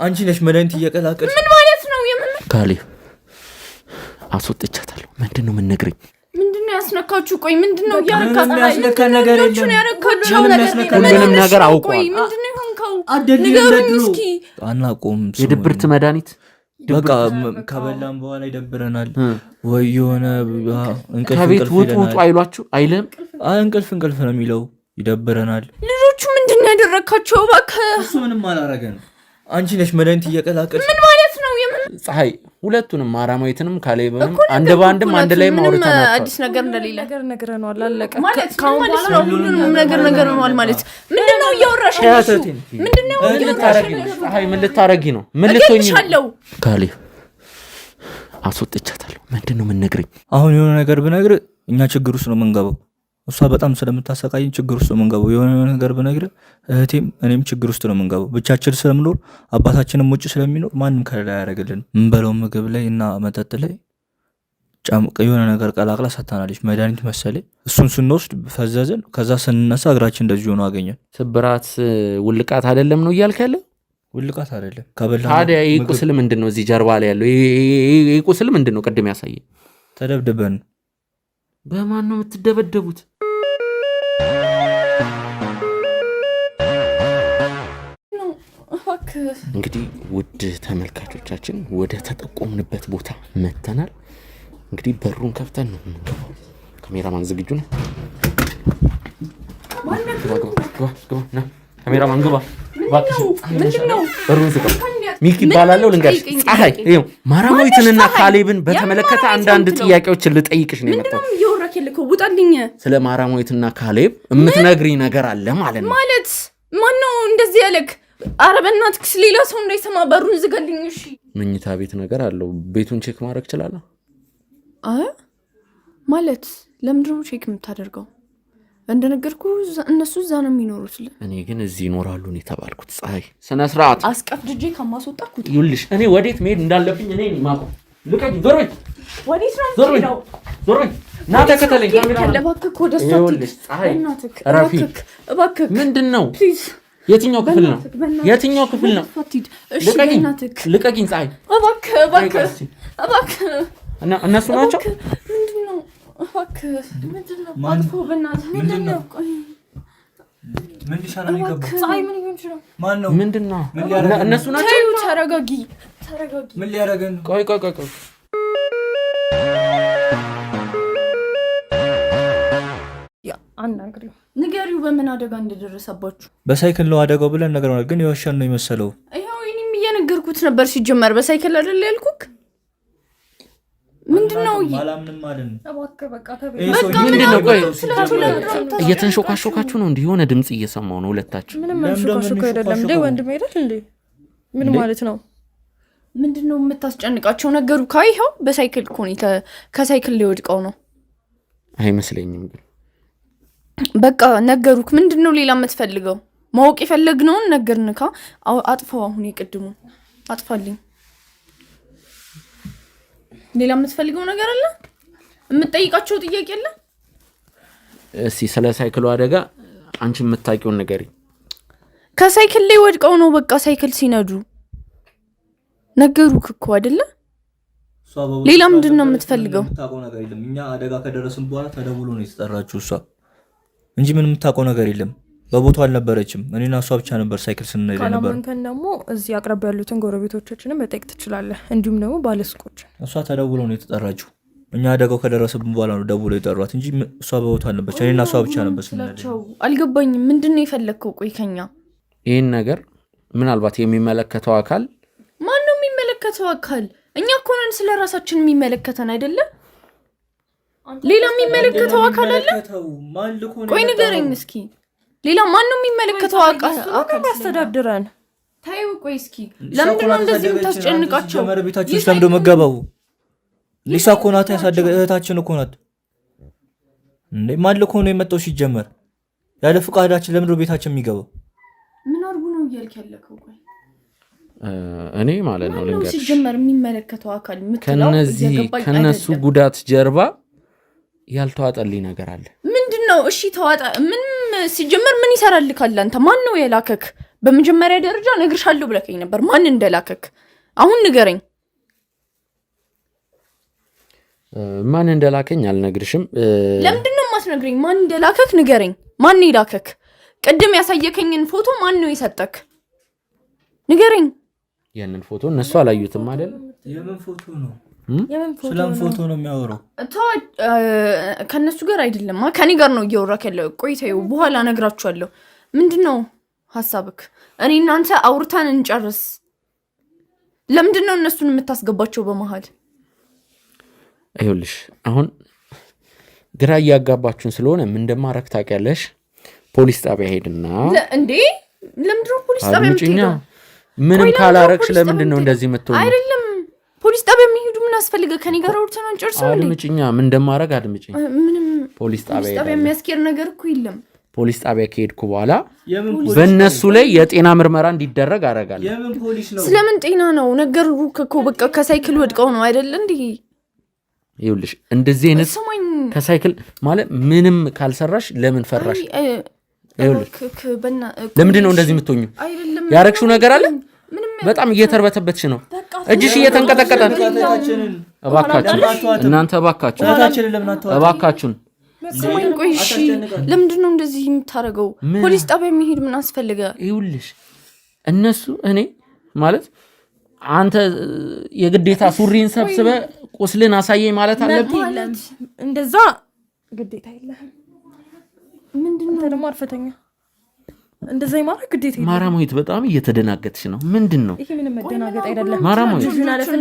አንቺ ነሽ መድኃኒት እየቀላቀልሽ። ምን ማለት ነው? የምን ካሌብ አስወጥቻታለሁ። ምንድን ነው የምንነግረኝ? ምንድን ነው ያስነካችሁ? ቆይ ምንድን ነው እያረካ? ምንም ያስነካን ነገር የለም። ያረካቸው ምንም ያስነካን ምን ሁሉንም ሆነሽ ነገር ነው? አውቀዋል። ቆይ ምንድን ነው የሆንከው? አደል ንገሩኝ እስኪ። አናውቀውም። የድብርት መድኃኒት በቃ ከበላም በኋላ ይደብረናል ወይ የሆነ እንቅልፍ ከቤት እንቅልፍ ውጡ ውጡ ይለናል። አይሏችሁ አይልም? አይ እንቅልፍ እንቅልፍ ነው የሚለው፣ ይደብረናል። ልጆቹ ምንድን ነው ያደረካቸው? እባክህ እሱ ምንም አላረገንም። አንቺ ነሽ መድኃኒት እየቀላቀልሽ። ምን ማለት ነው? የምን ፀሐይ ሁለቱንም ማራማዊትንም ካሌብንም እኮ አንድ ነገርኩህ በአንድም እኮ አንድ ላይ ምንም አውርተናቸዋል። አዲስ ነገር እንደሌለ ነገር ነግረነዋል። አለቀ። ማለት ምን ከአሁን ማለት በኋላ ነው? ሁሉንም ነገር ነግረነዋል ማለት ምንድን ነው? እያወራሽ ያለሽው ምንድን ነው? ምን እያወራሽ ልታረጊ ነው? ያለሽው? ፀሐይ ምን ልታረጊ ነው? ምን ልትሆኚ ነው? እገልሻለሁ። ካሌብ አስወጥቻታለሁ። ምንድን ነው የምንነግረኝ? አሁን የሆነ ነገር ብነግር እኛ ችግር ውስጥ ነው የምንገባው። እሷ በጣም ስለምታሰቃይን ችግር ውስጥ ነው የምንገባው። የሆነ የሆነ ነገር ብነግር እህቴም እኔም ችግር ውስጥ ነው የምንገባው። ብቻችን ስለምኖር አባታችንም ውጭ ስለሚኖር ማንም ከለላ አያደርግልን። የምንበላው ምግብ ላይ እና መጠጥ ላይ የሆነ ነገር ቀላቅላ ሰታናለች፣ መድኃኒት መሰለኝ። እሱን ስንወስድ ፈዘዝን። ከዛ ስንነሳ እግራችን እንደዚህ ሆኖ አገኘን። ስብራት ውልቃት አይደለም ነው እያልክ ያለ? ውልቃት አይደለም ከበላ ታዲያ ይህ ቁስል ምንድን ነው? እዚህ ጀርባ ላይ ያለው ይህ ቁስል ምንድን ነው? ቅድም ያሳየኝ። ተደብድበን። በማን ነው የምትደበደቡት? እባክህ እንግዲህ ውድ ተመልካቾቻችን ወደ ተጠቆምንበት ቦታ መተናል። እንግዲህ በሩን ከፍተን ነው የምንገባው። ካሜራማን ዝግጁ ነው? ግባ ግባ ግባ ግባ ና ካሜራማን ግባ እባክሽ። ምንድን ነው? በሩን ዝጋው። ሚኪ ይባላለው። ልንገርሽ ፀሐይ፣ ይኸው ማራማዊትንና ማነሽ ፀሐይ? ካሌብን በተመለከተ የማራማዊት አንዳንድ የምትለው? ጥያቄዎችን ልጠይቅሽ ነው ምንድን የመጣሁት። ነው እያወራክ ያለከው? ውጣልኝ። ስለ ማራማዊትና ካሌብ የምትነግሪኝ ነገር አለ ማለት ነው። ማለት ማነው እንደዚህ ያለክ? ኧረ በእናትህ ሌላ ሰው እንዳይሰማ በሩን ዝጋልኝ። እሺ መኝታ ቤት ነገር አለው። ቤቱን check ማድረግ እችላለሁ? አ ማለት ለምንድን ነው check የምታደርገው? እንደነገርኩ እነሱ እዛ ነው የሚኖሩት። እኔ ግን እዚህ ይኖራሉ ነው የተባልኩት። ፀሐይ ስነ ስርዓት አስቀፍድጄ ከማስወጣኩት ይኸውልሽ፣ እኔ ወዴት መሄድ እንዳለብኝ እኔ ነኝ የማውቀው። ልቀቂኝ! ዞር በይ! ወዴት ነው ዞር በይ! የምትሄደው? ዞር በይ! ና ተከተለኝ። ያለ እባክህ፣ ወደ እሷ ይኸውልሽ አትሂድ። ፀሐይ፣ በእናትህ እረፊ። እባክህ፣ እባክህ ምንድን ነው? please፣ የትኛው ክፍል ነው? በእናትህ፣ በእናትህ፣ የትኛው ክፍል ነው? ወደ እሷ አትሂድ። እሺ ልቀቂኝ! በእናትህ ልቀቂኝ! ፀሐይ እባክህ፣ እባክህ፣ እባክህ፣ እና እነሱ ናቸው። እባክህ፣ ምንድን ነው እባክህ፣ ምንድን ነው አጥፎ፣ በእናትህ ምንድን ነው? ቆይ ምን ሊሰራ ነው የገባው? ፀሐይ ምን እየሆንሽ ነው? ማን ነው? ምንድን ነው? ምን ሊያደርግ ነው? እነሱ ናቸው። ተይው፣ ተረጋጊ፣ ተረጋጊ። ምን ሊያደርገን ነው? ቆይ ቆይ ቆይ ቆይ አናግሪው። ንገሪው በምን አደጋ እንደደረሰባችሁ። በሳይክል ነው አደጋው ብለን ነግረናል፣ ግን የዋሻን ነው የመሰለው። ይኸው እኔም እየነገርኩት ነበር። ሲጀመር በሳይክል አይደል ያልኩክ? ምንድን ነው አላምንም አለን። እባክህ በቃ ከቤት ይሄ በቃ ሰውዬ ምን ምንድን ነው? ቆይ ስላችሁ ለምንድን ነው የምታስጨንቃችሁ? እየተንሾካሾካችሁ ነው። እንዲህ የሆነ ድምፅ እየሰማሁ ነው ሁለታችሁ። ምንም ለምን መንሾካሾክ አይደለም እንዴ እንደሚሾካሾከው? ወንድም አይደል እንዴ? ምን እንዴ? ማለት ነው? ምንድን ነው የምታስጨንቃቸው? ነገሩ ካይኸው በሳይክል እኮ ነው ከሳይክል ሊወድቀው ነው። አይመስለኝም ግን በቃ ነገሩክ። ምንድን ነው ሌላ የምትፈልገው? ማወቅ የፈለግነውን ነገርንካ። አጥፋው። አሁን የቅድሙን አጥፋልኝ። ሌላ የምትፈልገው ነገር አለ? የምትጠይቃቸው ጥያቄ አለ? እስቲ ስለ ሳይክሉ አደጋ አንቺ የምታውቂውን ንገሪኝ። ከሳይክል ላይ ወድቀው ነው። በቃ ሳይክል ሲነዱ ነገሩክ እኮ አይደለ? እሷ በቦታው ሌላ ምንድን ነው ስላልነበረች የምትፈልገው? ምንም የምታውቀው ነገር የለም። እኛ አደጋ ከደረስን በኋላ ተደውሎ ነው የተጠራችው እሷ እንጂ ምንም የምታውቀው ነገር የለም። በቦታው አልነበረችም። እኔና እሷ ብቻ ነበር ሳይክል ስንነዳ ነበር። ካላመንከን ደግሞ እዚህ አቅራቢያ ያሉትን ጎረቤቶቻችንን መጠየቅ ትችላለህ። እንዲሁም ደግሞ ባለሱቆችን። እሷ ተደውሎ ነው የተጠራችው። እኛ አደጋው ከደረሰብን በኋላ ነው ደውሎ የጠሯት እንጂ እሷ በቦታው አልነበረች። እኔና እሷ ብቻ ነበር ስንነዳ። ስላቸው አልገባኝም። ምንድን ነው የፈለግከው? ቆይ ከኛ ይህን ነገር ምናልባት የሚመለከተው አካል ማን ነው የሚመለከተው አካል? እኛ እኮ ነን ስለ ራሳችን የሚመለከተን አይደለም። ሌላ የሚመለከተው አካል አለ? ማን ልኮ ነው ቆይ የመጣው? ንገረኝ እስኪ። ሌላ ማን ነው የሚመለከተው አካል? ያስተዳድረን። ታዩ ቆይ እስኪ እሷ ለምንድን እኮ ነው ናት እንደዚህ ያሳደገችን። የምታስጨንቃቸው? ሲጀመር ቤታችን ውስጥ ለምንድን ነው የምትገባው? ሊሳ እኮ ናት ያሳደገ እህታችን እኮ ናት። እንዴ ማን ልኮ ነው የመጣው? ሲጀመር ያለ ፍቃዳችን ለምንድን ነው ቤታችን የሚገባው? ምን አድርጉ ነው እያልክ ያለከው? ቆይ እኔ ማለት ነው ማነው ልንገርሽ፣ ሲጀመር የሚመለከተው አካል የምትለው? ከነዚህ እየገባኝ ከነሱ አይደለም። ጉዳት ጀርባ ያልተዋጠልኝ ነገር አለ። ምንድን ነው? እሺ ተዋጣ። ምንም ሲጀመር ምን ይሰራልካል? አንተ ማን ነው የላከክ? በመጀመሪያ ደረጃ እነግርሻለሁ ብለከኝ ነበር። ማን እንደላከክ አሁን ንገረኝ። ማን እንደላከኝ አልነግርሽም። ለምንድን ነው የማትነግረኝ? ማን እንደላከክ ንገረኝ። ማን የላከክ? ቅድም ያሳየከኝን ፎቶ ማን ነው የሰጠክ? ንገረኝ። ያንን ፎቶ እነሱ አላዩትም አይደል? የምን ፎቶ ነው? ስለም ፎቶ ነው የሚያወራው? ከእነሱ ጋር አይደለም ከኔ ጋር ነው እያወራክ ያለው። ቆይ ተይው፣ በኋላ እነግራችኋለሁ። ምንድን ነው ሀሳብክ? እኔ እናንተ አውርተን እንጨርስ። ለምንድን ነው እነሱን የምታስገባቸው በመሀል? ይኸውልሽ አሁን ግራ እያጋባችሁን ስለሆነ ምን እንደማረግ ታውቂያለሽ። ፖሊስ ጣቢያ ሄድና እንዴ፣ ለምንድን ነው ፖሊስ ጣቢያ የምትሄደው? ምንም ካላረግሽ ለምንድን ነው እንደዚህ የምትሆነው? አይደለም ፖሊስ ጣቢያ የሚሄዱ ምን አስፈልገ? ከኔ ጋር አውርተን አንጨርስም? አድምጪኛ፣ ምን እንደማረግ አድምጪኝ። ምንም ፖሊስ ጣቢያ የሚያስኬድ ነገር እኮ የለም። ፖሊስ ጣቢያ ከሄድኩ በኋላ በእነሱ ላይ የጤና ምርመራ እንዲደረግ አደርጋለሁ። ስለምን ጤና ነው ነገሩ እኮ በቃ ከሳይክል ወድቀው ነው አይደለ? እንዴ ይኸውልሽ እንደዚህ አይነት ከሳይክል ማለት ምንም ካልሰራሽ ለምን ፈራሽ? ለምንድን ነው እንደዚህ የምትሆኙ? ያረግሽው ነገር አለ። በጣም እየተርበተበትሽ ነው። እጅሽ እየተንቀጠቀጠ ነው። እባካችሁን እናንተ እባካችሁን እባካችሁን ስማኝ፣ ቆይ እሺ፣ ለምንድን ነው እንደዚህ የምታደርገው? ፖሊስ ጣቢያ የሚሄድ ምን አስፈልገ? ይኸውልሽ እነሱ እኔ ማለት አንተ የግዴታ ሱሪን ሰብስበ ቁስልን አሳየኝ ማለት አለብህ? እንደዛ ግዴታ የለህም። ምንድን ነው ደግሞ አርፈተኛ እንደዛ የማድረግ ግዴታ የለህም። ማራማዊት በጣም እየተደናገጥሽ ነው። ምንድን ነው ይሄ? ምንም መደናገጥ አይደለም። ማራማዊት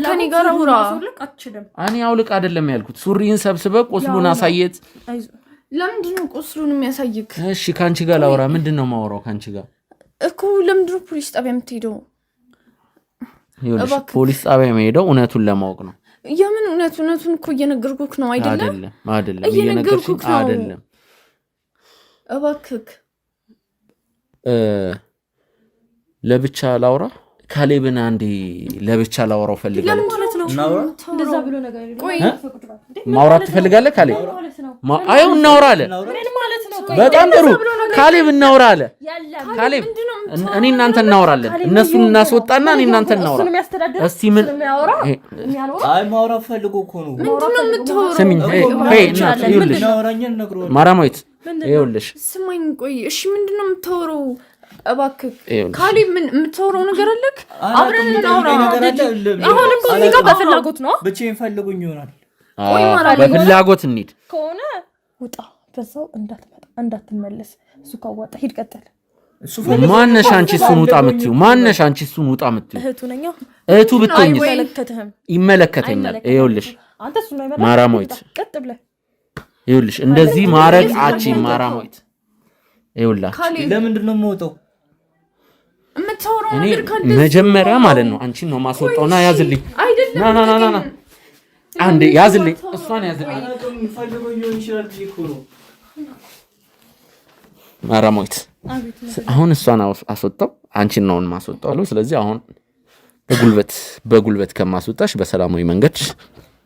ከኔ ጋር አውራ። እኔ አውልቅ አይደለም ያልኩት፣ ሱሪን ሰብስበ ቁስሉን አሳየት። ለምንድን ነው ቁስሉን የሚያሳይክ? እሺ ከአንቺ ጋር ላውራ። ምንድን ነው የማወራው ከአንቺ ጋር እኮ? ለምንድን ነው ፖሊስ ጣቢያ የምትሄደው? ይኸውልሽ ፖሊስ ጣቢያ የምሄደው እውነቱን ለማወቅ ነው። የምን እውነት? እውነቱን እኮ እየነገርኩክ ነው። አይደለም አይደለም፣ እየነገርኩክ ነው። አይደለም እባክህ ለብቻ ላውራ። ካሌብን አንዴ ለብቻ ላውራው ፈልጋለሁ። ማውራት ትፈልጋለህ ካሌብ? አየው እናውራ አለ። በጣም ጥሩ ካሌብ፣ እናውራ አለ ካሌብ። እኔ እናንተ እናውራለን፣ እነሱን እናስወጣና እኔ እናንተ እናውራ። እስቲ ምን አይ ማውራት ፈልጎ እኮ ነው። ስሚኝ፣ እናት ይኸውልሽ፣ ማራማዊት ይኸውልሽ፣ ስማኝ፣ ቆይ እሺ፣ ምንድን ነው የምታወራው? እባክህ ካሌብ፣ ምን የምታወራው ነገር አለክ? አብረን እናውራ። አሁን እኮ እዚህ ጋር በፍላጎት ነው። ብቻዬን ፈልጎኝ ይሆናል። በፍላጎት እንሂድ ከሆነ ውጣ፣ በዛው እንዳትመጣ እንዳትመለስ። እሱ ካዋጣ ሂድ፣ ቀጥል። ማነሽ አንቺ እሱን ውጣ የምትይው? ማነሽ አንቺ እሱን ውጣ የምትይው? እህቱ ነኝ። እህቱ ብትሆኝስ ይመለከተኛል። ይኸውልሽ ማራማዊት፣ ይኸውልሽ እንደዚህ ማረግ አቺ ማራማዊት፣ ይኸውላችሁ ለምንድን ነው የምወጣው? እኔ መጀመሪያ ማለት ነው አንቺን ነው ማስወጣው። ና ያዝልኝ፣ ና ና ና ና፣ አንዴ ያዝልኝ፣ እሷን ያዝልኝ። ማራማዊት አሁን እሷን አስወጣው፣ አንቺን ነው ማስወጣው አለው። ስለዚህ አሁን በጉልበት በጉልበት ከማስወጣሽ በሰላማዊ መንገድ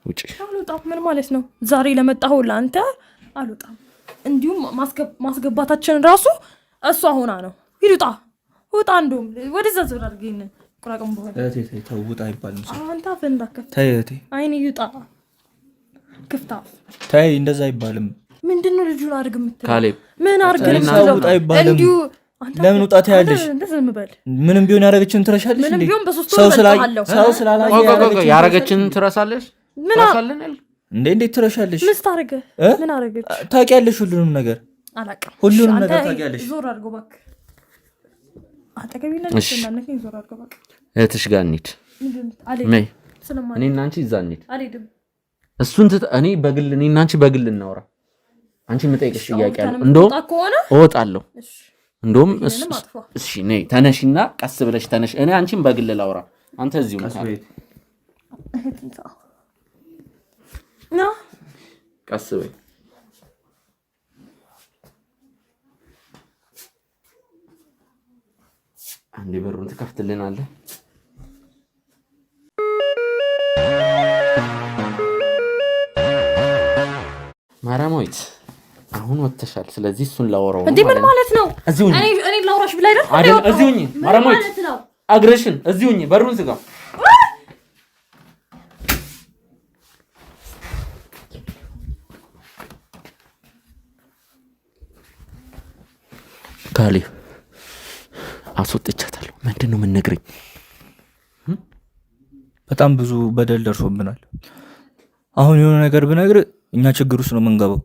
ውጪ። አልወጣም። ምን ማለት ነው? ዛሬ ለመጣኸው ለአንተ አልወጣም። እንዲሁም ማስገባታችን ራሱ እሷ ሆና ነው። ሂድ ውጣ፣ ውጣ። እንደውም ወደዛ ዞር አድርገኝ። ቁራቅም በሆነ እህቴ ተይ፣ ተው ውጣ አይባልም ሰው። አንተ አፍህን እንዳትከፍት። ተይ እህቴ፣ አይኔ ይውጣ፣ ክፍት አፍ። ተይ እንደዛ አይባልም። ምንድን ነው ልጁን አድርግ የምትለው? ካሌብ ምን አድርግ ነው ሰው የምትለው? ውጣ አይባልም። እንዲሁ አንተ ለምን ውጣ ትያለሽ? አንተ ዝም በል። ምንም ቢሆን ያደረገችን ትረሻለሽ ምንም እንዴ? ቢሆን በሶስት ሰው ወር ስላ እበልጥሃለሁ። ሰው ስላላየ ቆይ ቆይ ቆይ፣ ያደረገችን ያረገችን ትረሳለሽ? ምን ትረሳለን ያልክ እንዴ? እንዴት ትረሻለሽ? ምን ስታደርግ እ? ምን አደረገች? ታውቂያለሽ፣ ሁሉንም ነገር አላውቅም። ሁሉንም አንተ ነገር ታውቂያለሽ። ዞር አድርገው እባክህ። አጠገቤ ላይ እሺ። እንዳትነካኝ ዞር አድርገው እባክህ። እህትሽ ጋር እንሂድ። ምንድን ነው? አልሄድም። ነይ፣ ስለማልሄድ እኔ እና አንቺ እዛ እንሂድ። አልሄድም። እሱን ትተህ እኔ በግል እኔ እና አንቺ በግል እናውራ። አንቺ የምጠይቅሽ ጥያቄ አለ። እንደውም የምትወጣ ከሆነ እወጣለሁ። እሺ፣ እንደውም ይሄንንም አጥፋ። እሺ፣ ነይ ተነሺና፣ ቀስ ብለሽ ተነሽ። እኔ አንቺን በግል ላውራ፣ አንተ እዚሁ ነው። ና ቀስ በይ። አንዴ በሩን ትከፍትልናለህ? ማራማዊት አሁን አሁን ወጥተሻል። ስለዚህ እሱን ላወራው እንዴ? ምን ማለት ነው? እኔ ላውራሽ ብላ አይደል? አይደል? እዚሁ ሁኚ ማረሞች፣ አግረሽን እዚሁ ሁኚ። በሩን ዝጋ። ካሌብ አስወጥቻታለሁ። ምንድን ነው የምንነግረኝ? በጣም ብዙ በደል ደርሶብናል። አሁን የሆነ ነገር ብነግር እኛ ችግር ውስጥ ነው የምንገባው።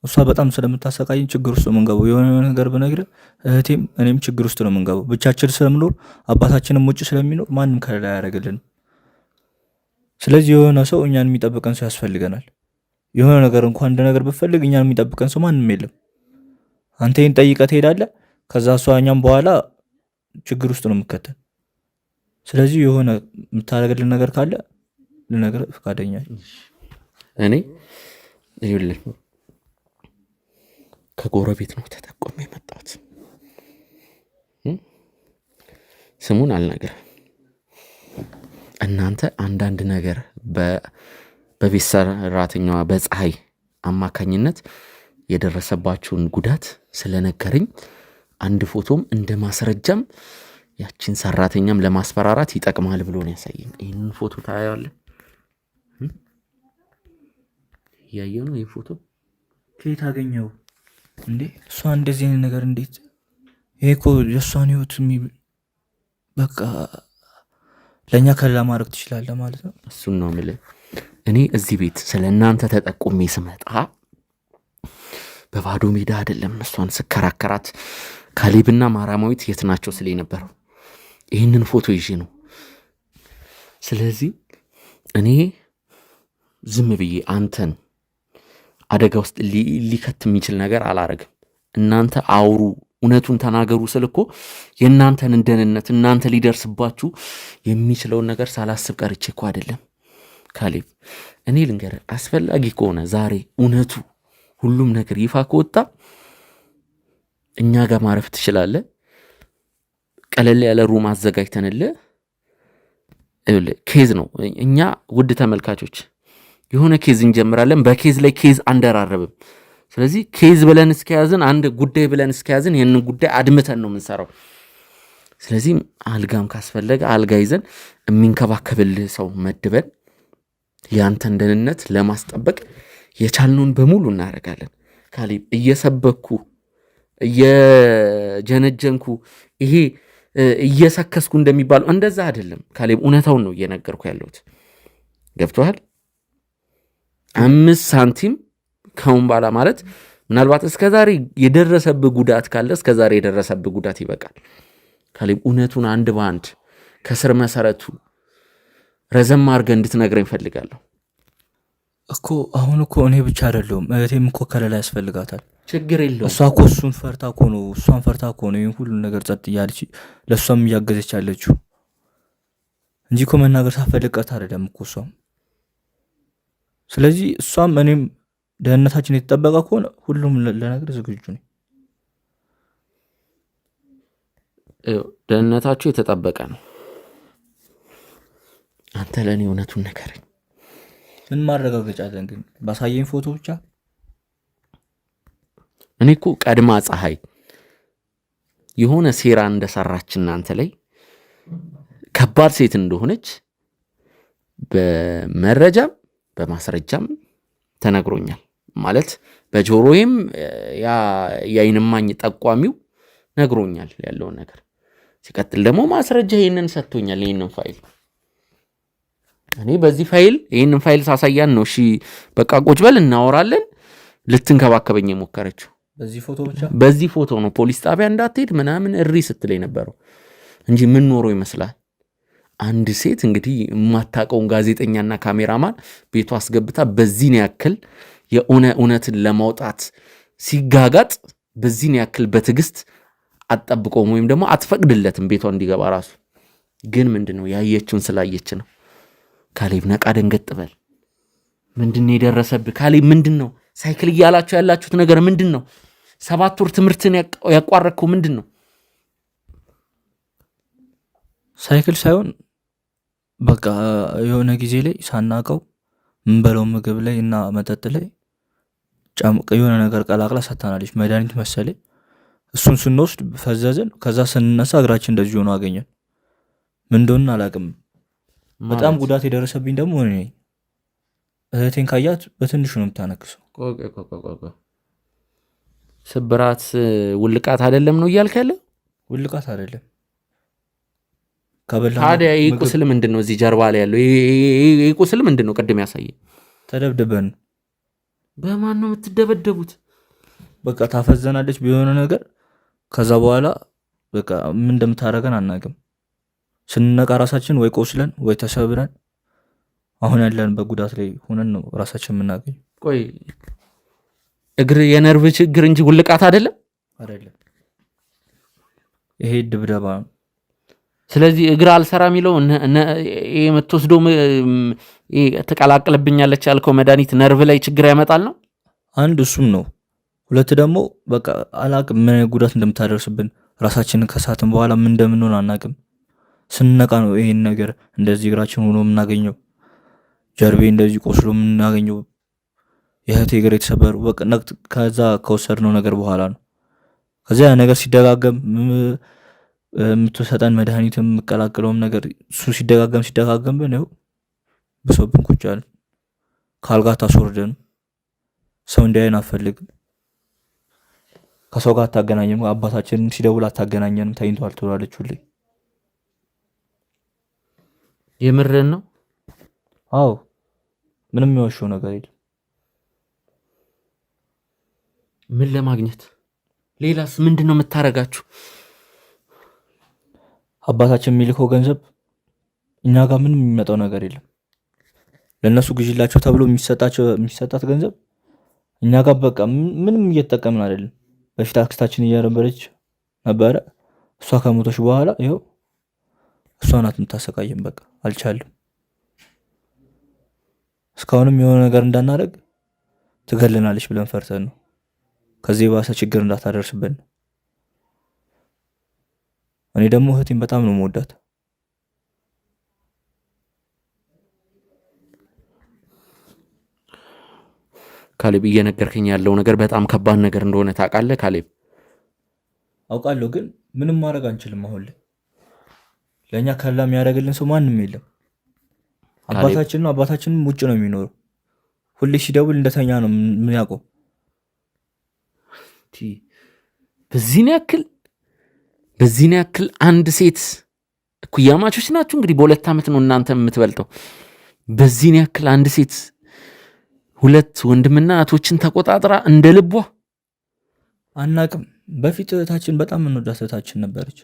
እሷ በጣም ስለምታሰቃይን ችግር ውስጥ ነው የምንገባው። የሆነ ነገር ብነግር እህቴም እኔም ችግር ውስጥ ነው የምንገባው። ብቻችን ስለምኖር አባታችንም ውጭ ስለሚኖር ማንም ከለላ አያደርግልንም። ስለዚህ የሆነ ሰው እኛን የሚጠብቀን ሰው ያስፈልገናል። የሆነ ነገር እንኳን እንደ ነገር ብፈልግ እኛን የሚጠብቀን ሰው ማንም የለም። አንተ ይህን ጠይቀህ ትሄዳለህ። ከዛ እሷ እኛም በኋላ ችግር ውስጥ ነው የምከተል። ስለዚህ የሆነ የምታደርግልን ነገር ካለ ልነግርህ ፈቃደኛ እኔ ይኸውልህ ከጎረቤት ነው ተጠቆሜ የመጣሁት። ስሙን አልነግርህም። እናንተ አንዳንድ ነገር በቤት ሰራተኛዋ በፀሐይ አማካኝነት የደረሰባችሁን ጉዳት ስለነገረኝ አንድ ፎቶም እንደ ማስረጃም ያችን ሰራተኛም ለማስፈራራት ይጠቅማል ብሎ ነው ያሳየኝ። ይህንን ፎቶ ታያለህ? እያየሁ ነው። ይህ ፎቶ ከየት አገኘው እንዴ? እሷ እንደዚህ አይነት ነገር እንዴት? ይሄ እኮ የእሷን ህይወት በቃ ለእኛ ከለላ ማድረግ ትችላለህ ማለት ነው። እሱን ነው የምልህ። እኔ እዚህ ቤት ስለ እናንተ ተጠቁሜ ስመጣ በባዶ ሜዳ አይደለም እሷን ስከራከራት ካሌብና ማራማዊት የት ናቸው ስለ የነበረው ይህንን ፎቶ ይዤ ነው። ስለዚህ እኔ ዝም ብዬ አንተን አደጋ ውስጥ ሊከት የሚችል ነገር አላረግም። እናንተ አውሩ፣ እውነቱን ተናገሩ ስል እኮ የእናንተን ደህንነት እናንተ ሊደርስባችሁ የሚችለውን ነገር ሳላስብ ቀርቼ እኮ አይደለም። ካሌብ እኔ ልንገርህ፣ አስፈላጊ ከሆነ ዛሬ እውነቱ ሁሉም ነገር ይፋ ከወጣ እኛ ጋር ማረፍ ትችላለህ። ቀለል ያለ room አዘጋጅተንልህ case ነው። እኛ ውድ ተመልካቾች የሆነ case እንጀምራለን። በ case ላይ case አንደራረብም። ስለዚህ case ብለን እስከያዝን፣ አንድ ጉዳይ ብለን እስከያዝን ይህንን ጉዳይ አድምተን ነው የምንሰራው። ስለዚህ አልጋም ካስፈለገ አልጋ ይዘን የሚንከባከብልህ ሰው መድበን ያንተን ደህንነት ለማስጠበቅ የቻልነውን በሙሉ እናደርጋለን። ካሌብ እየሰበኩ እየጀነጀንኩ ይሄ እየሰከስኩ እንደሚባለው እንደዛ አይደለም። ካሌብ እውነታውን ነው እየነገርኩ ያለሁት። ገብቶሃል? 5 ሳንቲም ከአሁን በኋላ ማለት ምናልባት እስከዛሬ የደረሰብህ ጉዳት ካለ እስከዛሬ የደረሰብህ ጉዳት ይበቃል። ካሌብ እውነቱን አንድ በአንድ ከስር መሰረቱ ረዘም አድርገህ እንድትነግረኝ እፈልጋለሁ። እኮ አሁን እኮ እኔ ብቻ አይደለሁም፣ እህቴም እኮ ከለላ ያስፈልጋታል። ችግር የለውም። እሷ እኮ እሱን ፈርታ እኮ ነው እሷን ፈርታ እኮ ነው ይሄን ሁሉ ነገር ጸጥ እያለች ለእሷም እያገዘች ያለችው እንጂ እኮ መናገር ሳትፈልግ ቀርታ አይደለም እኮ እሷም። ስለዚህ እሷም እኔም ደህንነታችን የተጠበቀ ከሆነ ሁሉም ለነገር ዝግጁ ነኝ። ደህንነታችሁ የተጠበቀ ነው። አንተ ለእኔ እውነቱን ንገረኝ። ምን ማረጋገጫ አለን ግን? ባሳየኝ ፎቶ ብቻ? እኔ እኮ ቀድማ ፀሐይ የሆነ ሴራ እንደሰራች እናንተ ላይ ከባድ ሴት እንደሆነች በመረጃም በማስረጃም ተነግሮኛል። ማለት በጆሮዬም ያ የዓይን እማኝ ጠቋሚው ነግሮኛል ያለውን ነገር። ሲቀጥል ደግሞ ማስረጃ ይሄንን ሰጥቶኛል፣ ይሄንን ፋይል። እኔ በዚህ ፋይል ይሄንን ፋይል ሳሳያን ነው እሺ በቃ ቁጭ በል እናወራለን ልትንከባከበኝ የሞከረችው። በዚህ ፎቶ ብቻ? በዚህ ፎቶ ነው ፖሊስ ጣቢያ እንዳትሄድ ምናምን እሪ ስትል የነበረው እንጂ ምን ኖሮ ይመስላል? አንድ ሴት እንግዲህ የማታውቀውን ጋዜጠኛና ካሜራማን ቤቷ አስገብታ በዚህን ያክል የሆነ እውነትን ለማውጣት ሲጋጋጥ በዚህን ያክል በትዕግስት አትጠብቀውም ወይም ደግሞ አትፈቅድለትም ቤቷ እንዲገባ ራሱ። ግን ምንድነው ያየችውን ስላየች ነው። ካሌብ ነቃ ደንገጥ በል። ምንድነው የደረሰብህ ካሌብ? ምንድነው ሳይክል እያላችሁ ያላችሁት ነገር ምንድነው? 7 ወር ትምህርትን ያቋረጥከው ምንድነው? ሳይክል ሳይሆን በቃ የሆነ ጊዜ ላይ ሳናቀው ምንበለው ምግብ ላይ እና መጠጥ ላይ የሆነ ነገር ቀላቅላ ሰታናለች፣ መድኃኒት መሰለኝ። እሱን ስንወስድ ፈዘዝን። ከዛ ስንነሳ እግራችን እንደዚህ ሆኖ አገኘን። ምን እንደሆነ አላውቅም። በጣም ጉዳት የደረሰብኝ ደግሞ እኔ ነኝ። እህቴን ካያት በትንሹ ነው የምታነክሰው። ስብራት ውልቃት አይደለም ነው እያልክ ያለ? ውልቃት አይደለም። ታዲያ ይህ ቁስል ምንድን ነው? እዚህ ጀርባ ላይ ያለው ይህ ቁስል ምንድን ነው? ቅድም ያሳየኝ። ተደብድበን። በማን ነው የምትደበደቡት? በቃ ታፈዘናለች በሆነ ነገር። ከዛ በኋላ በቃ ምን እንደምታደርገን አናውቅም። ስንነቃ ራሳችን ወይ ቆስለን ወይ ተሰብረን አሁን ያለን በጉዳት ላይ ሆነን ነው ራሳችን የምናገኘው። ቆይ እግር የነርቭ ችግር እንጂ ውልቃት አይደለም? አይደለም፣ ይሄ ድብደባ ነው። ስለዚህ እግር አልሰራ የሚለው የምትወስደው ትቀላቅልብኛለች ያልከው መድኃኒት ነርቭ ላይ ችግር ያመጣል ነው? አንድ እሱም ነው። ሁለት ደግሞ በቃ አላቅም ምን ጉዳት እንደምታደርስብን። ራሳችንን ከሳትን በኋላ ምን እንደምንሆን አናቅም። ስንነቃ ነው ይሄን ነገር እንደዚህ እግራችን ሆኖ የምናገኘው፣ ጀርቤ እንደዚህ ቆስሎ የምናገኘው፣ የእህቴ እግር የተሰበሩ በቃ ከዛ ከወሰድነው ነገር በኋላ ነው። ከዚያ ነገር ሲደጋገም የምትሰጠን መድኃኒትም የምቀላቅለውም ነገር እሱ ሲደጋገም ሲደጋገም ብን ይኸው ብሶብን ቁጭ አልን። ከአልጋ ታስወርደን፣ ሰው እንዲያየን አትፈልግም። ከሰው ጋር አታገናኘንም። አባታችንም ሲደውል አታገናኘንም፣ ተኝቷል ትላለች ሁሌ። የምርህን ነው? አዎ፣ ምንም የዋሸው ነገር የለም። ምን ለማግኘት? ሌላስ ምንድን ነው የምታረጋችሁ? አባታችን የሚልከው ገንዘብ እኛ ጋር ምንም የሚመጣው ነገር የለም። ለእነሱ ግዢላቸው ተብሎ የሚሰጣት ገንዘብ እኛ ጋር በቃ ምንም እየተጠቀምን አይደለም። በፊት አክስታችን እያነበረች ነበረ። እሷ ከሞተች በኋላ ይኸው እሷ ናት የምታሰቃየን። በቃ አልቻልም። እስካሁንም የሆነ ነገር እንዳናደርግ ትገልናለች ብለን ፈርተን ነው። ከዚህ የባሰ ችግር እንዳታደርስብን ነው። እኔ ደግሞ እህቴን በጣም ነው የምወዳት። ካሌብ፣ እየነገርከኝ ያለው ነገር በጣም ከባድ ነገር እንደሆነ ታውቃለህ ካሌብ? አውቃለሁ፣ ግን ምንም ማድረግ አንችልም። አሁን ላይ ለእኛ ከላ የሚያደርግልን ሰው ማንም የለም። አባታችን ነው። አባታችንም ውጭ ነው የሚኖረው። ሁሌ ሲደውል እንደተኛ ነው የሚያውቀው። በዚህን ያክል አንድ ሴት እኩያማቾች ናችሁ እንግዲህ፣ በ2 ዓመት ነው እናንተ የምትበልጠው። በዚህን ያክል አንድ ሴት ሁለት ወንድምና እህቶችን ተቆጣጥራ እንደ ልቧ አናቅም። በፊት እህታችን በጣም እንወዳት እህታችን ነበረች።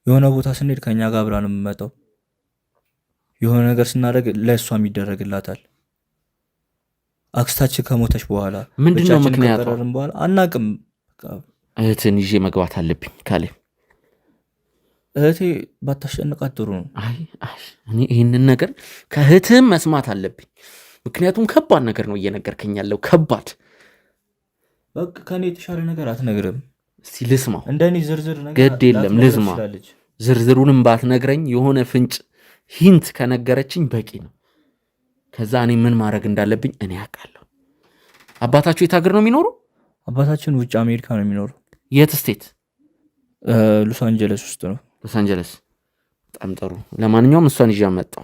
የሆነ ቦታ ስንሄድ ከኛ ጋር አብራ ነው የምመጣው። የሆነ ነገር ስናደርግ ለእሷም ይደረግላታል። አክስታችን ከሞተች በኋላ ምንድነው ምክንያቱ? በኋላ አናቅም። እህትን ይዤ መግባት አለብኝ ካሌብ። እህቴ ባታስጨንቃት ጥሩ ነው። አይ አይ፣ እኔ ይህንን ነገር ከእህትህም መስማት አለብኝ። ምክንያቱም ከባድ ነገር ነው እየነገርከኝ ያለው። ከባድ በቃ ከእኔ የተሻለ ነገር አትነግርም። እስቲ ልስማው። እንደኔ ዝርዝር ነገር ግድ የለም ልስማ። ዝርዝሩንም ባትነግረኝ የሆነ ፍንጭ hint ከነገረችኝ በቂ ነው። ከዛ እኔ ምን ማድረግ እንዳለብኝ እኔ አውቃለሁ። አባታችሁ የት ሀገር ነው የሚኖሩ? አባታችን ውጭ አሜሪካ ነው የሚኖሩ። የት state? ሎስ አንጀለስ ውስጥ ነው። ሎስ አንጀለስ። በጣም ጥሩ። ለማንኛውም እሷን ይዤ መጣሁ።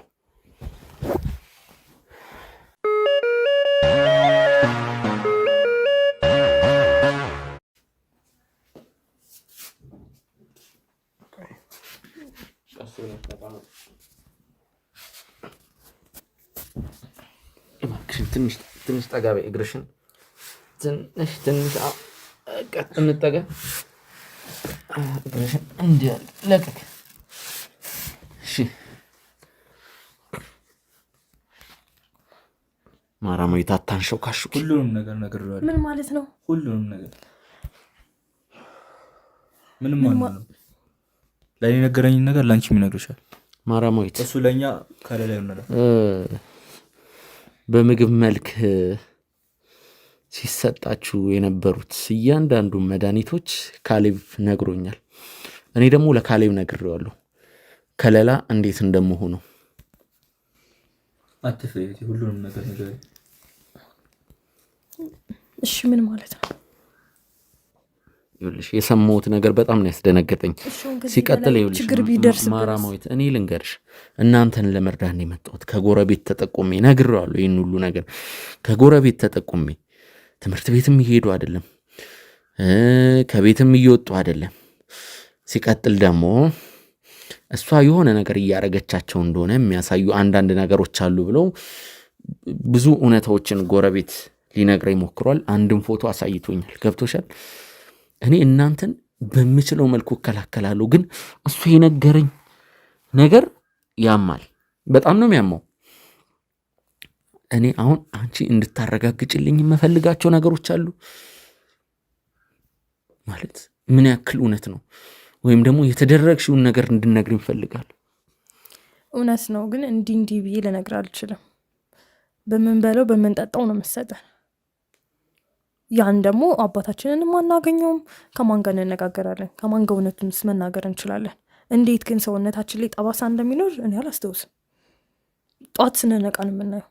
ትንሽ ትንሽ ጠጋ በይ፣ እግርሽን ትንሽ ትንሽ ቀጥ እንጠጋ። እግርሽን እንዲህ ለቀቅ። እሺ ማራማዊት አታንሾካሹኪ። ሁሉንም ነገር ነግሬዋለሁ። ምን ማለት ነው? ሁሉንም ነገር ምንም ማለት ነው። ለእኔ የነገረኝን ነገር ለአንቺም ይነግርሻል። ማራማዊት እሱ ለእኛ ከለላ ይሆናል። በምግብ መልክ ሲሰጣችሁ የነበሩት እያንዳንዱ መድኃኒቶች ካሌብ ነግሮኛል። እኔ ደግሞ ለካሌብ ነግሬዋለሁ ከለላ እንዴት እንደምሆነው። አትፍሪ፣ ሁሉንም ነገር ንገሪኝ። እሺ ምን ማለት ነው? ይኸውልሽ የሰማሁት ነገር በጣም ነው ያስደነገጠኝ። ሲቀጥል ይኸውልሽ ችግር ቢደርስብን ማራማዊት፣ እኔ ልንገርሽ እናንተን ለመርዳት ነው የመጣሁት። ከጎረቤት ተጠቁሜ ነግሬዋለሁ ይህን ሁሉ ነገር ከጎረቤት ተጠቁሜ ትምህርት ቤትም እየሄዱ አይደለም፣ ከቤትም እየወጡ አይደለም። ሲቀጥል ደግሞ እሷ የሆነ ነገር እያረገቻቸው እንደሆነ የሚያሳዩ አንዳንድ ነገሮች አሉ ብለው ብዙ እውነታዎችን ጎረቤት ሊነግረኝ ሞክሯል። አንድም ፎቶ አሳይቶኛል። ገብቶሻል? እኔ እናንተን በምችለው መልኩ እከላከላለሁ፣ ግን እሱ የነገረኝ ነገር ያማል። በጣም ነው የሚያማው። እኔ አሁን አንቺ እንድታረጋግጭልኝ የምፈልጋቸው ነገሮች አሉ። ማለት ምን ያክል እውነት ነው ወይም ደግሞ የተደረግሽውን ነገር እንድነግር ይፈልጋል። እውነት ነው፣ ግን እንዲህ እንዲህ ብዬ ልነግር አልችልም። በምንበለው በምንጠጣው ነው መሰጠን። ያን ደግሞ አባታችንንም አናገኘውም። ከማን ጋር እንነጋገራለን? ከማን ጋር እውነቱንስ መናገር እንችላለን? እንዴት ግን ሰውነታችን ላይ ጠባሳ እንደሚኖር እኔ አላስታውስም። ጠዋት ስንነቃ ነው የምናየው።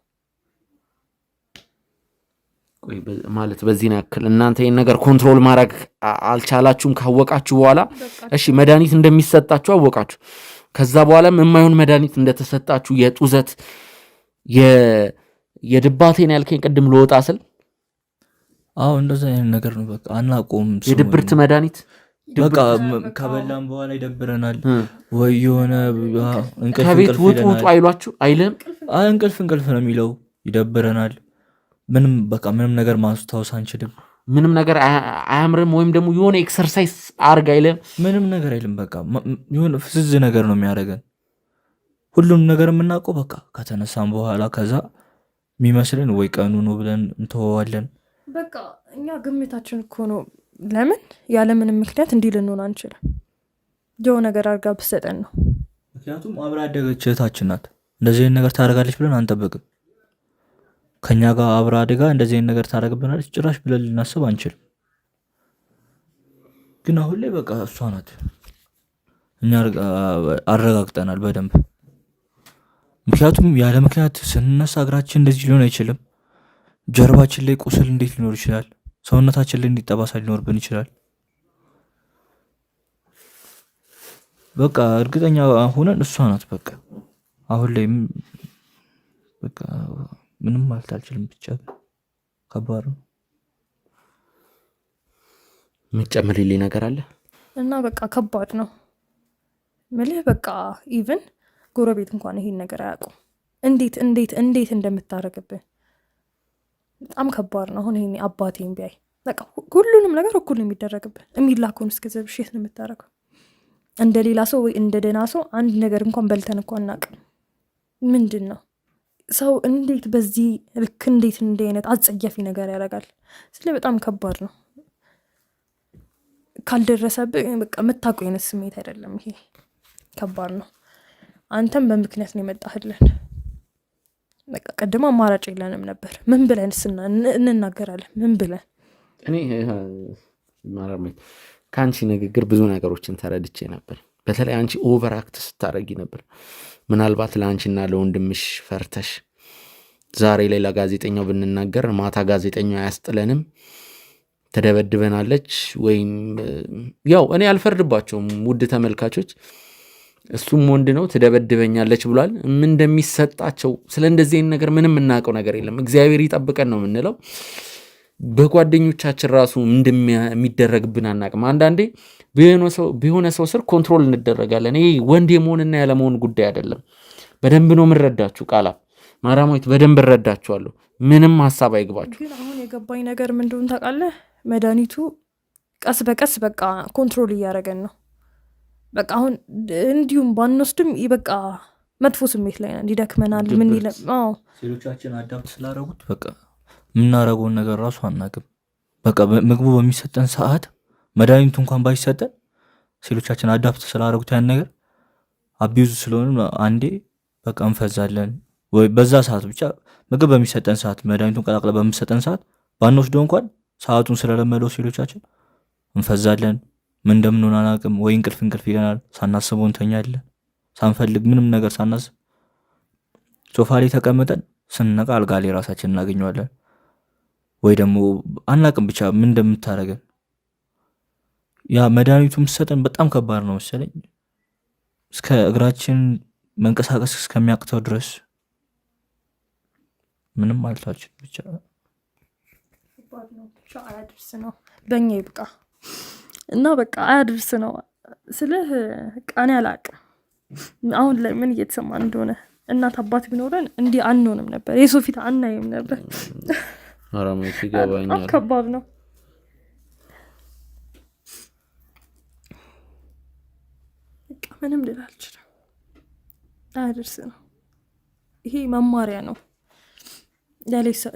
ማለት በዚህን ያክል እናንተ ይህን ነገር control ማድረግ አልቻላችሁም ካወቃችሁ በኋላ እሺ፣ መድኃኒት እንደሚሰጣችሁ አወቃችሁ። ከዛ በኋላም የማይሆን መድኃኒት እንደተሰጣችሁ የጡዘት የድባቴን ያልከኝ ቅድም ልወጣ ስል አዎ እንደዛ አይነት ነገር ነው። በቃ አናቆም። የድብርት መድኃኒት በቃ ከበላም በኋላ ይደብረናል ወይ የሆነ እንቅልፍ ከቤት ውጡ ውጡ አይሏችሁ አይልም። እንቅልፍ እንቅልፍ ነው የሚለው፣ ይደብረናል። ምንም በቃ ምንም ነገር ማስታወስ አንችልም። ምንም ነገር አያምርም። ወይም ደግሞ የሆነ exercise አርግ አይልም። ምንም ነገር አይልም። በቃ የሆነ ፍዝዝ ነገር ነው የሚያደርገን። ሁሉም ነገር የምናውቀው በቃ ከተነሳም በኋላ ከዛ የሚመስልን ወይ ቀኑ ነው ብለን እንተወዋለን። በቃ እኛ ግምታችን እኮ ነው። ለምን ያለምንም ምክንያት እንዲህ ልንሆን አንችልም። የሆነ ነገር አድርጋ ብትሰጠን ነው። ምክንያቱም አብራ ያደገች እህታችን ናት። እንደዚህ አይነት ነገር ታደርጋለች ብለን አንጠብቅም። ከኛ ጋር አብራ አድጋ እንደዚህ አይነት ነገር ታደርግብናለች ጭራሽ ብለን ልናስብ አንችልም። ግን አሁን ላይ በቃ እሷ ናት፣ እኛ አረጋግጠናል በደንብ። ምክንያቱም ያለ ምክንያት ስንነሳ እግራችን እንደዚህ ሊሆን አይችልም። ጀርባችን ላይ ቁስል እንዴት ሊኖር ይችላል? ሰውነታችን ላይ እንዴት ጠባሳ ሊኖርብን ይችላል? በቃ እርግጠኛ ሆነን እሷ ናት። በቃ አሁን ላይ በቃ ምንም ማለት አልችልም። ብቻ ከባድ ነው። የምትጨምሪልኝ ነገር አለ? እና በቃ ከባድ ነው ምልህ። በቃ even ጎረቤት እንኳን ይሄን ነገር አያውቁም። እንዴት እንዴት እንዴት እንደምታደርግብን በጣም ከባድ ነው። አሁን ይሄኔ አባቴን ቢያይ በቃ ሁሉንም ነገር እኩል ነው የሚደረግብን። የሚላከውን እስከ ዘብሽ የት ነው የምታደርገው? እንደ ሌላ ሰው ወይ እንደ ደህና ሰው አንድ ነገር እንኳን በልተን እንኳን አናውቅም። ምንድን ነው ሰው እንዴት በዚህ ልክ እንዴት እንዲህ አይነት አጸያፊ ነገር ያደርጋል? ስለ በጣም ከባድ ነው። ካልደረሰብህ በቃ የምታውቀው አይነት ስሜት አይደለም ይሄ። ከባድ ነው። አንተም በምክንያት ነው የመጣህልን። በቃ ቅድም አማራጭ የለንም ነበር። ምን ብለን እንናገራለን? ምን ብለን? እኔ ከአንቺ ንግግር ብዙ ነገሮችን ተረድቼ ነበር። በተለይ አንቺ over act ስታደርጊ ነበር። ምናልባት ለአንቺና ለወንድምሽ ፈርተሽ ዛሬ ላይ ለጋዜጠኛው ብንናገር ማታ ጋዜጠኛው አያስጥለንም፣ ትደበድበናለች ወይም ያው እኔ አልፈርድባቸውም ውድ ተመልካቾች፣ እሱም ወንድ ነው ትደበድበኛለች ብሏል። ምን እንደሚሰጣቸው ስለ እንደዚህ አይነት ነገር ምንም የምናውቀው ነገር የለም። እግዚአብሔር ይጠብቀን ነው የምንለው። በጓደኞቻችን ራሱ እንደሚደረግብን አናውቅም። አንዳንዴ በሆነ ሰው ስር control እንደረጋለን። ይሄ ወንድ የመሆንና ያለመሆን ጉዳይ አይደለም። በደንብ ነው የምንረዳችሁ። ቃላት ማራማዊት በደንብ እረዳችኋለሁ። ምንም ሀሳብ አይግባችሁ። ግን አሁን የገባኝ ነገር ምን እንደሆነ ታውቃለህ? መድኃኒቱ ቀስ በቀስ በቃ control እያደረገን ነው። በቃ አሁን እንዲሁም ባንወስድም በቃ መጥፎ ስሜት ላይ ነን። ይደክመናል። ምን ይለ አዎ ሴሎቻችን adapt ስላደረጉት በቃ የምናደርገውን ነገር ራሱ አናውቅም። በቃ ምግቡ በሚሰጠን ሰዓት መድኃኒቱ እንኳን ባይሰጠን ሴሎቻችን adapt ስላደረጉት ያን ነገር abuse ስለሆነ አንዴ በቃ እንፈዛለን። ወይ በዛ ሰዓት ብቻ ምግብ በሚሰጠን ሰዓት መድኃኒቱን ቀላቅለ በሚሰጠን ሰዓት ባንወስደው እንኳን ሰዓቱን ስለለመደው ሴሎቻችን እንፈዛለን። ምን እንደምንሆን አናውቅም። ወይ እንቅልፍ እንቅልፍ ይለናል። ሳናስበው እንተኛለን። ሳንፈልግ ምንም ነገር ሳናስብ ሶፋ ላይ ተቀምጠን ስንነቃ አልጋ ላይ ራሳችን እናገኘዋለን። ወይ ደግሞ አናቅም ብቻ ምን እንደምታደርገን። ያ መድኃኒቱ የምትሰጠን በጣም ከባድ ነው መሰለኝ እስከ እግራችን መንቀሳቀስ እስከሚያቅተው ድረስ ምንም ማለታችን ብቻ አያድርስ ነው። በእኛ ይብቃ እና በቃ አያድርስ ነው ስልህ ቃኔ አላቅም አሁን ላይ ምን እየተሰማን እንደሆነ። እናት አባት ቢኖረን እንዲህ አንሆንም ነበር፣ የሰው ፊት አናይም ነበር። በጣም ከባድ ነው። በቃ ምንም ልል አልችልም። አያድርስ ነው። ይሄ መማሪያ ነው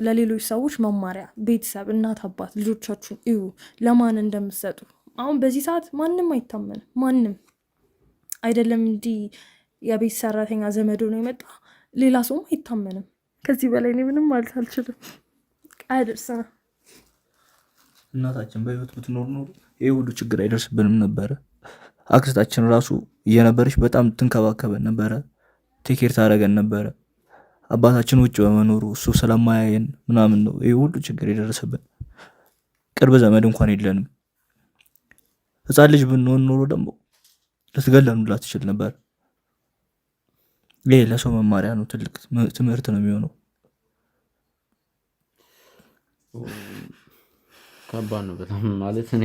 ለሌሎች ሰዎች መማሪያ። ቤተሰብ፣ እናት አባት፣ ልጆቻችሁን እዩ ለማን እንደምትሰጡ። አሁን በዚህ ሰዓት ማንም አይታመንም። ማንም አይደለም እንዲህ የቤት ሰራተኛ ዘመዶ ነው የመጣ ሌላ ሰውም አይታመንም። ከዚህ በላይ እኔ ምንም ማለት አልችልም። አያደርስ ነው። እናታችን በህይወት ብትኖር ኖሮ ይህ ሁሉ ችግር አይደርስብንም ነበረ። አክስታችን ራሱ እየነበረች በጣም ትንከባከበን ነበረ፣ take care ታደርገን ነበረ። አባታችን ውጭ በመኖሩ እሱ ስለማያየን ምናምን ነው ይህ ሁሉ ችግር የደረሰብን። ቅርብ ዘመድ እንኳን የለንም። ህፃን ልጅ ብንሆን ኖሮ ደግሞ ልትገለን ሁላ ትችል ነበር። ይሄ ለሰው መማሪያ ነው፣ ትልቅ ትምህርት ነው የሚሆነው። ከባድ ነው በጣም ማለት እኔ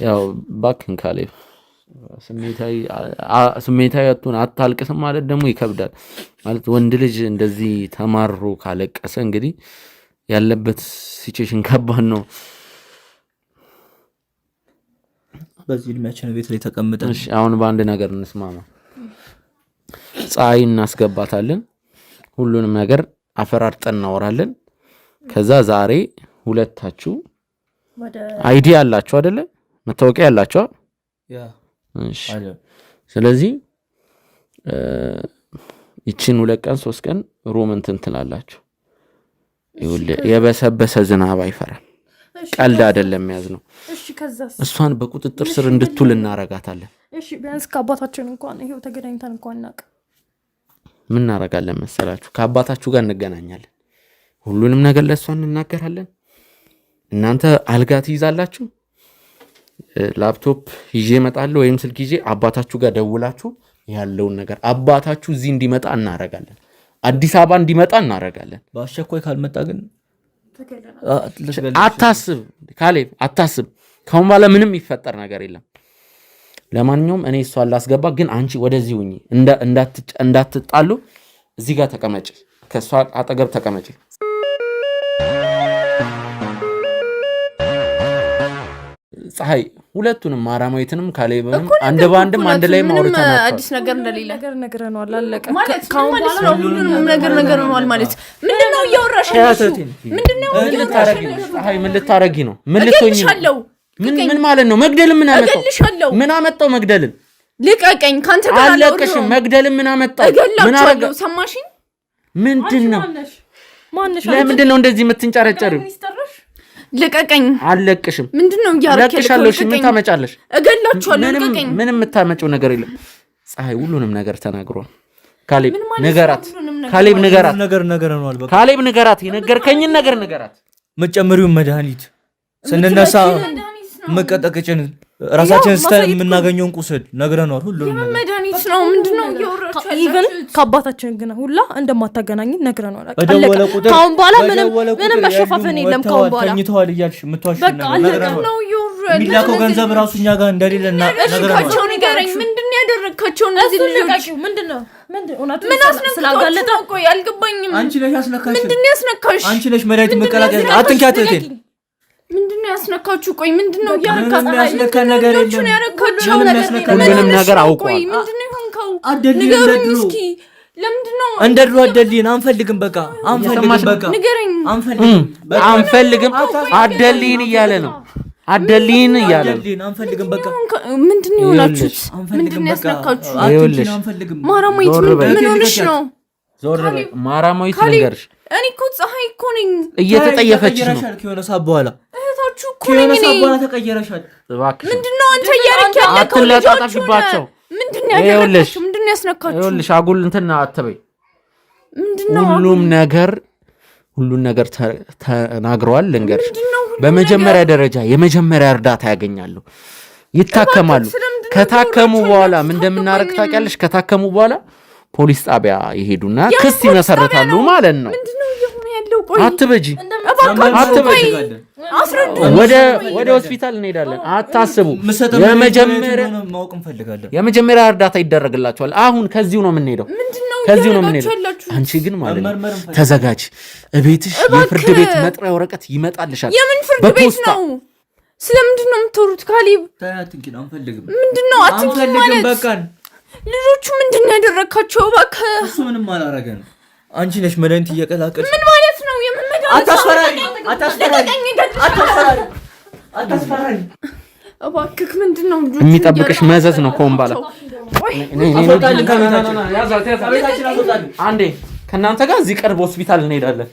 ያው ባክን ካሌብ ስሜታዊ አትሁን፣ አታልቅስም ማለት ደግሞ ይከብዳል። ማለት ወንድ ልጅ እንደዚህ ተማሮ ካለቀሰ እንግዲህ ያለበት situation ከባድ ነው። በዚህ እድሜያችን ቤት ላይ ተቀምጠን አሁን በአንድ ነገር እንስማማ። ፀሐይ እናስገባታለን፣ ሁሉንም ነገር አፈራርጠን እናወራለን። ከዛ ዛሬ ሁለታችሁ ID አላችሁ አይደለ? መታወቂያ ያላችሁ? እሺ። ስለዚህ ይችን 2 ቀን 3 ቀን room እንትን ትላላችሁ። የበሰበሰ ዝናብ አይፈራም። ቀልድ አይደለም ያዝ ነው። እሷን በቁጥጥር ስር እንድትውል እናረጋታለን። እሺ ቢያንስ ከአባታችን እንኳን ይሄው ተገናኝተን እንኳን እናቅ ምን እናረጋለን መሰላችሁ? ከአባታችሁ ጋር እንገናኛለን። ሁሉንም ነገር ለእሷ እንናገራለን። እናንተ አልጋ ትይዛላችሁ። ላፕቶፕ ይዤ እመጣለሁ ወይም ስልክ ይዤ አባታችሁ ጋር ደውላችሁ ያለውን ነገር አባታችሁ እዚህ እንዲመጣ እናረጋለን። አዲስ አበባ እንዲመጣ እናረጋለን። በአስቸኳይ ካልመጣ ግን አታስብ ካሌብ፣ አታስብ። ከአሁን በኋላ ምንም የሚፈጠር ነገር የለም። ለማንኛውም እኔ እሷን ላስገባ፣ ግን አንቺ ወደዚህ ሁኚ፣ እንዳትጣሉ። እዚህ ጋር ተቀመጪ፣ ከእሷ አጠገብ ተቀመጪ። ፀሐይ ሁለቱንም ማራማዊትንም ካሌብንም አንድ በአንድም አንድ ላይ ማውረታናቸው አዲስ ነገር እንደሌለ ነገር ነግረነዋል። አለቀ ማለት ነው። ሁሉንም ነገር ነግረነዋል ማለት ምንድነው? እያወራሽ ምንድነው? ፀሐይ ምን ልታረጊ ነው? ምን ልትሆኚ ነው? ምን ማለት ነው? መግደልን ምን አመጣው? ምን አመጣው? መግደልን ልቀቀኝ። ካንተ ጋር አለቅሽም። መግደልን ምን አመጣው? ምን አረገው? ሰማሽኝ? ምንድነው? ለምንድን ነው እንደዚህ የምትንጨረጨሪው? ልቀቀኝ። አለቅሽም። ምንድነው እያደረክ ያለሽው? ምን ታመጫለሽ? እገላችኋለሁ። ልቀቀኝ። ምንም የምታመጪው ነገር የለም። ፀሐይ ሁሉንም ነገር ተናግሯል። ካሌብ ንገራት፣ ካሌብ ንገራት፣ ካሌብ ንገራት፣ የነገርከኝን ነገር ንገራት። መጨመሪውን መድኃኒት ስንነሳ መቀጠቅጭን ራሳችን ስተን የምናገኘውን ቁስል ነግረነዋል። ሁሉንም ነገር መድኃኒት ነው። ምንድነው እያወራችሁ even ከአባታችን ግን ሁላ እንደማታገናኝ ነግረነዋል። ከአሁን በኋላ ምንም ምንም መሸፋፈን የለም። ከአሁን በኋላ ተኝተዋል እያልሽ የምትዋሽ ነው። የሚላከው ገንዘብ ራሱ እኛ ጋር እንደሌለ ነግረነዋል። ንገረኝ፣ ምንድን ነው ያደረግካቸው እነዚህ ልጆች? ምንድን ነው ምን አስነካችሁ? ቆይ አልገባኝም። አንቺ ነሽ ያስነካሽ። ምንድን ነው ያስነካሽ? አንቺ ነሽ መድኃኒት መቀላቀል። አትንኪያት እህቴን። ምንድነው ያስነካችሁ? ቆይ ምንድነው እያረካችሁ? ያስነካን ነገር የለም። ሁሉንም ነገር አውቋል። ምንድነው የሆንከው? ንገሩኝ እስኪ። ለምንድነው እንደ ድሮ አደልይን? አንፈልግም፣ በቃ አንፈልግም፣ በቃ ንገረኝ። አንፈልግም፣ አደልይን እያለ ነው። አደልይን እያለ ነው። አንፈልግም፣ በቃ ምንድነው የሆናችሁት? ምንድነው ያስነካችሁ? ማራማዊት ምን ሆነሽ ነው? ዞር በይ ማራማዊት፣ ልንገርሽ፣ እኔ እኮ ፀሐይ እኮ ነኝ። እየተጠየፈች ነው። ከሆነ ሰዓት በኋላ እህታችሁ እኮ ነኝ እኔ። በኋላ ተቀየረሻል። ምንድን ነው አንተ እያደረክ ያለከው? አትለጣጠፊባቸው። ምንድን ነው ያደረካችሁ? ምንድን ነው ያስነካችሁ? ይኸውልሽ፣ አጉል እንትን አትበይ። ምንድን ነው ሁሉም ነገር ሁሉን ነገር ተናግረዋል። ልንገርሽ፣ በመጀመሪያ ደረጃ የመጀመሪያ እርዳታ ያገኛሉ፣ ይታከማሉ። ከታከሙ በኋላ ምን እንደምናደርግ ታውቂያለሽ? ከታከሙ በኋላ ፖሊስ ጣቢያ ይሄዱና ክስ ይመሰርታሉ ማለት ነው። አትበጂ፣ አትበጂ። ወደ ሆስፒታል እንሄዳለን። አታስቡ። የመጀመሪያ እርዳታ ይደረግላቸዋል። አሁን ከዚሁ ነው የምንሄደው፣ ከዚሁ ነው የምንሄደው። አንቺ ግን ማለት ነው ተዘጋጅ። እቤትሽ የፍርድ ቤት መጥሪያ ወረቀት ይመጣልሻል። የምን ፍርድ ቤት ነው? ስለምንድን ነው የምትወሩት? ካሌብ ምንድን ነው አትንኪ ማለት? ልጆቹ ምንድን ነው ያደረግካቸው? እባክህ እሱ ምንም አላረገንም። አንቺ ነሽ መድኃኒት እየቀላቀልሽ። ምን ማለት ነው? የምን መድኃኒት? አታስፈራሪ፣ አታስፈራሪ፣ አታስፈራሪ። እባክህ ምንድን ነው የሚጠብቅሽ? መዘዝ ነው ከሆን በኋላ። አንዴ ከእናንተ ጋር እዚህ ቅርብ ሆስፒታል እንሄዳለን።